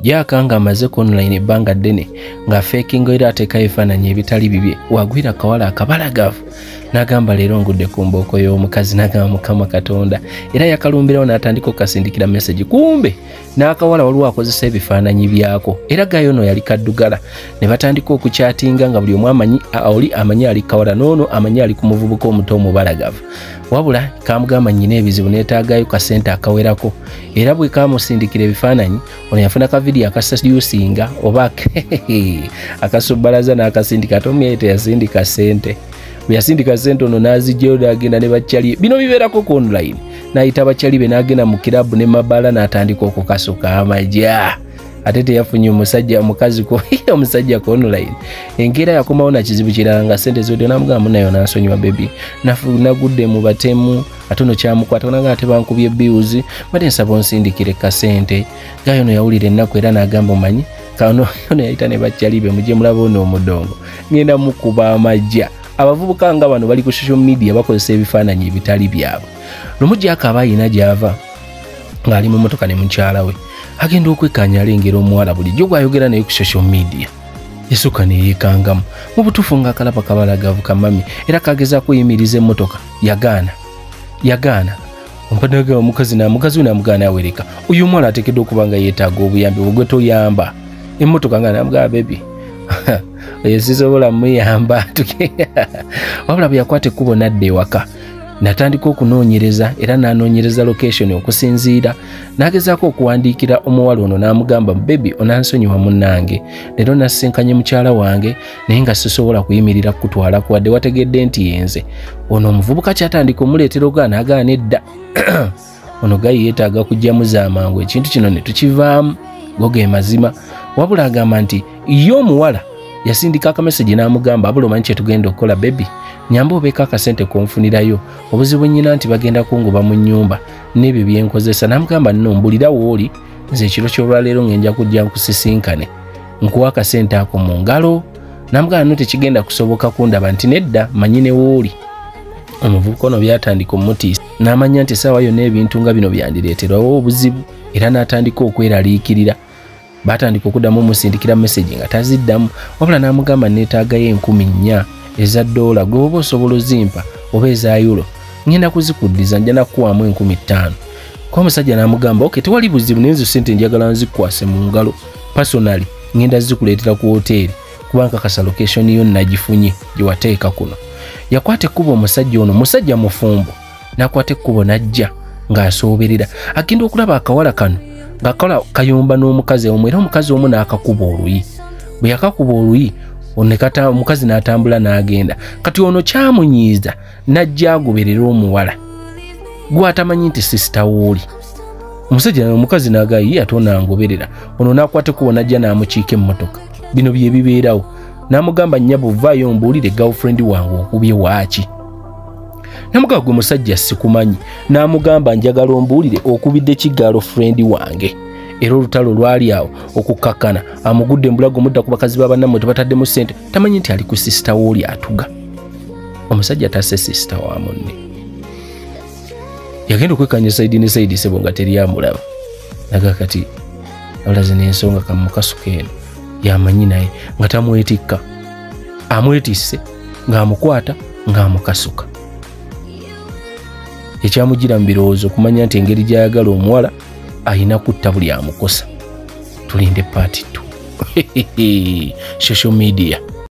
Jack nga amaze ku online ebbanga ddene ng'afeekinga era ateekayo ebifaananyi ebitali bibye, wagwira akawala akabalagavu n'agamba leero ngudde ku mbooko y'omukazi, n'agamba Mukama Katonda. Era yakalumbirawo n'atandika okukasindikira message, kumbe n'akawala waliwo akozesa ebifaananyi byako, era gayo ono yali kaddugala. Ne batandika okukyatinga nga buli omu amanyi, oli amanyi ali kawala n'ono amanyi ali ku muvubuka omuto omubalagavu. Wabula kamugamba nnyina ebizibu neetaagayo kasente akawerako, era bwe kamusindikira ebifaananyi ono yafuna ka vidiyo akasadyusinga oba akasubbalaza n'akasindika, ate omuyeye teyasindika ssente. Bwe yasindika ssente ono n'azigyayo n'agenda ne bakyali, bino bibeerako ku online, n'ayita bakyali be n'agenda mu kirabu ne mabaala n'atandika okukasuka amagya. Ate teyafunye omusajja omukazi omusajja ku online. Enkeera yakomawo na kizibu kirala nga ssente ziwedde, n'amugamba munnayo n'ansonyiwa bebi, nagudde mu batemu, ate ono kyamukwata nanga ate bankubye bills, mbadde nsaba onsindikire kasente. Gayo ono yawulira ennaku era n'agamba omanyi kano ono yayita ne bakyali be, mujje mulabe ono omudongo ngenda mukuba amagya. Abavubuka nga bano bali ku social media bakozesa ebifaananyi ebitali byabwe. Lumu Jack aba ayina gy'ava ng'ali mu mmotoka ne mukyala we, agenda okwekkaanya alengera omuwala bulijjo gw'ayogera naye ku social media. Yasooka ne yeekangamu mu butuufu ng'akalaba kabalagavu kamami, era kagezaako okuyimiriza emmotoka yagaana. Ompanaga omukazi n'amukazi we n'amugaana awereka, oyo omuwala ateekeddwa okuba nga yeetaaga obuyambi bwe toyamba. Emmotoka nga n'amugamba bebi oyo sisobola muyamba. Wabula bwe yakwata ekkubo n'adda ewaka natandika okunoonyereza, era n'anoonyereza location okusinziira, n'agezaako okuwandiikira omuwala ono n'amugamba bebi onansonyiwa munnange, leero nasisinkanye mukyala wange naye nga sisobola kuyimirira kukutwalako wadde wategedde nti yenze. Ono omuvubuka kyatandika omuleetera ogaana agaana edda. Ono gayi yeetaaga kujjamu z'amangu ekintu kino ne tukivaamu, go ge mazima. Wabula agamba nti ye omuwala yasindika akameseji n'amugamba abula omanyi kye tugenda okukola bebi, nyamba obeeko akasente konfunirayo, obuzibu nnyina nti bagenda kungoba mu nnyumba n'ebyo bye nkozesa. N'amugamba nno mbulira w'oli, nze ekiro ky'olwaleero ng'enja kujja nkusisinkane nkuwa akasente ako mu ngalo. N'amugamba nno tekigenda kusoboka kundaba nti nedda manyi ne w'oli. Omuvubuka ono byatandika omutiisa n'amanya nti essaawa yonna ebintu nga bino byandireeterawo obuzibu, era n'atandika okweraliikirira. Batandika okuddamu omusindikira message nga taziddamu, wabula n'amugamba neetaagayo 4,000 eza dola, gwe oba osobola ozimpa oba eza euro ngenda kuzikuddiza, nja nakuwaamu 5,000. Ko omusajja n'amugamba okay tewali buzibu, naye nze ssente njagala nzikwase mu ngalo personally, ngenda zikuleetera ku woteeri kuba nkakasa location yo nagifunye gye wateeka kuno. Yakwata ekkubo omusajja ono, musajja mufumbo, n'akwata ekkubo n'ajja ng'asooberera, agenda okulaba akawala kano ng'akawala kayomba n'omukazi omu, era omukazi omu n'akakuba oluyi. Bwe yakakuba oluyi omukazi n'atambula n'agenda. Kati ono kyamunyiiza n'ajja agoberera omuwala gw'atamanyi nti sisita wooli. Omusajja omukazi n'agayi ate ono angoberera, ono n'akwata ekkubo n'ajja n'amukiika emmotoka. Bino bye bibeerawo. N'amugamba nnyabo vaayo ombuulire girlfriend wange okubye waaki. Namugamba gwe musajja sikumanyi, n'amugamba njagala ombuulire okubidde ki girlfriend wange. Era olutalo lwali awo okukkakkana, amugudde embulago mudda ku bakazi ba bannammwe tebataddemu ssente, tamanyi nti ali ku sisita wooli atuga. Omusajja tasse sisita wa munne. Yagenda okwekkaanya sayidi ne sayidi sebo nga teri amulaba. Naga kati abalaze n'ensonga kamukasuka eno yamanyi naye nga tamwetikka, amwetisse ng'amukwata ng'amukasuka. Ekyamugira mu birowoozo okumanya nti engeri gy'ayagala omuwala ayina kutta buli amukosa. Tulinde part 2. Social media.